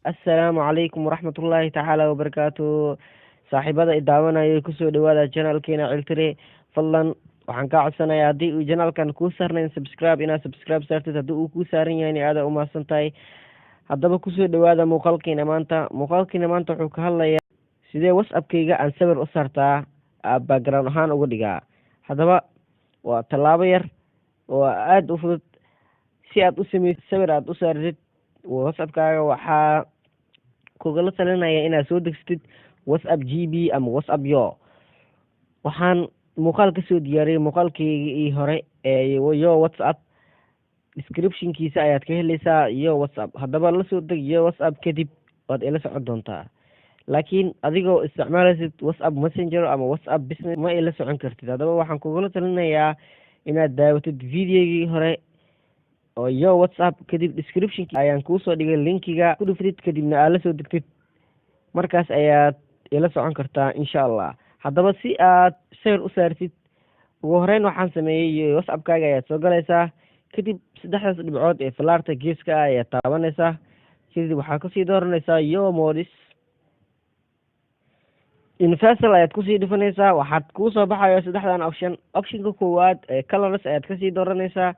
Assalaamu calaykum waraxmatullaahi tacaala wabarakaatu. Saaxiibada i daawanayay, kusoo dhawaada channelkeena Ciltire. Fadlan waxaan kaa codsanayaa, haddii uu channelkan kuu saarnayn subscribe, inaad subscribe saartid. Haddii uu kuu saaran yahayna, aada umahadsan tahay. Haddaba kusoo dhawaada muuqaalkeena maanta. Muuqaalkeena maanta wuxuu ka hadlayaa sidee WhatsAppkayga aan sawir u saartaa, background ahaan uga dhigaa. Haddaba waa tallaabo yar oo aada u fudud si aad u sameysid sawir aada u saartid WhatsAppkaaga. Waxaa kugala talinaya inaad soo degsatid WhatsApp GB ama WhatsApp Yo. Waxaan muuqaal kasoo diyaariyey muuqaalkeygii hore ee Yo WhatsApp. Descriptionkiisa ayaad ka heleysaa Yo WhatsApp. Haddaba lasoo deg Yo WhatsApp, kadib waad ila socon doontaa. Laakiin adigoo isticmaalaysid WhatsApp Messenger ama WhatsApp Business ma ila socon kartid. Haddaba waxaan kugula talinayaa inaad daawatid videogii hore oo Yo WhatsApp. Kadib descriptionki ayaan kuusoo dhigay linkiga, ku dhuftid, kadibna aad la soo degtid. Markaas ayaad ila socon kartaa, insha Allah. Haddaba si aad sawir u saartid, ugu horeyn waxaan sameeyey, WhatsAppkaaga ayaad soo galaysaa. Kadib saddexdaas dhibcood ee falaarta geeska ah ayaad taabanaysaa. Kadib waxaad kasii dooranaysaa Yo Modes, Universal ayaad kusii dhufanaysaa. Waxaad kuusoo baxayo saddexdan option. Optionka koowaad ee colors ayaad kasii dooranaysaa.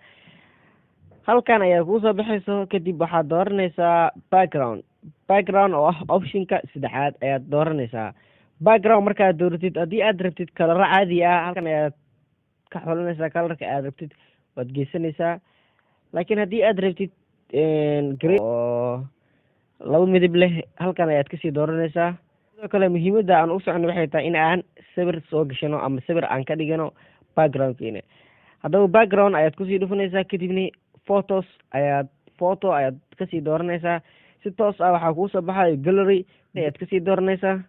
Halkan ayaa kuusoo baxayso. Kadib waxaad dooranaysaa background. Background oo ah optionka saddexaad ayaad dooranaysaa. Background markaad dooratid, haddii aad rabtid coloro caadi ah, halkan ayaad ka xulanaysaa. Colorka aad rabtid waad geysanaysaa. Laakiin haddii aad rabtid grey oo laba midab leh, halkan ayaad kasii dooranaysaa. Sidoo kale muhiimadda aan u socono waxay tahay in aan sawir soo gashano ama sawir aan ka dhigano backgroundkeena. Haddaba background ayaad kusii dhufanaysaa. Kadibna photos ayaad, photo ayaad kasii dooranaysaa. Si toos ah waxaa kuusoo baxayo gallery ayaad kasii dooranaysaa.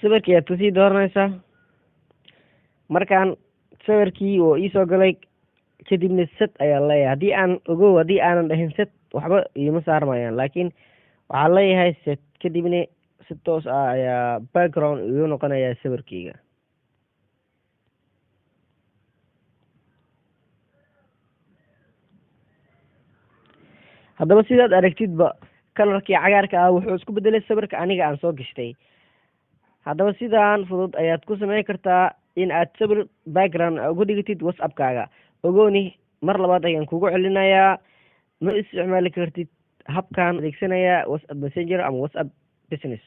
Sawirkii ayaad kasii dooranaysaa. Markaan sawirkii oo iisoo galay, kadibna set ayaan leeyahay. Haddii aan ogow, haddii aanan dhahin set, waxba iima saarmayaan. Laakiin waxaan leeyahay set, kadibna si toos ah ayaa background igu noqonayaa sawirkeyga. Haddaba sidaad aragtidba, colorkii cagaarka ah wuxuu isku bedelay sawirka aniga aan soo gashtay. Haddaba sidaan fudud ayaad ku sameyn kartaa in aad sawir background uga dhigatid WhatsAppkaaga. Ogooni, mar labaad ayaan kugu celinayaa, ma isticmaali kartid habkan adeegsanaya WhatsApp Messenger ama WhatsApp Business.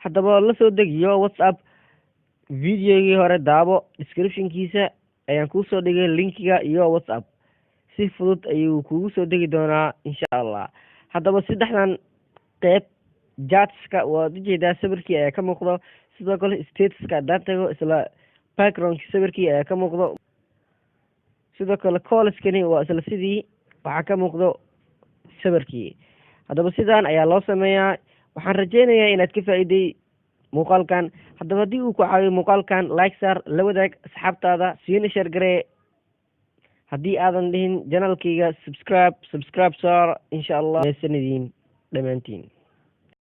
Haddaba la soo degiyo WhatsApp. Videogii hore daabo, descriptionkiisa ayaan kuusoo dhigay linkiga iyo WhatsApp. Si fudud ayuu kugu soo degi doonaa, insha Allah. Haddaba saddexdan qeyb, chatska waad ujeedaa, sawirkii ayaa ka muuqdo. Sidoo kale statuska haddaan tago, isla backgroundki sawirkii ayaa ka muuqdo. Sidoo kale callskani waa isla sidii, waxaa ka muuqdo sawirkii. Haddaba sidaan ayaa loo sameeyaa. Waxaan rajeynayaa inaad ka faa'iiday muuqaalkan. Haddaba haddii uu ku caawiyo muuqaalkan, like saar, la wadaag asxaabtaada, siina share garee. Haddii aadan dhihin channelkayga subscribe, subscribe saar, insha Allah. Meesanidiin dhammaantiin.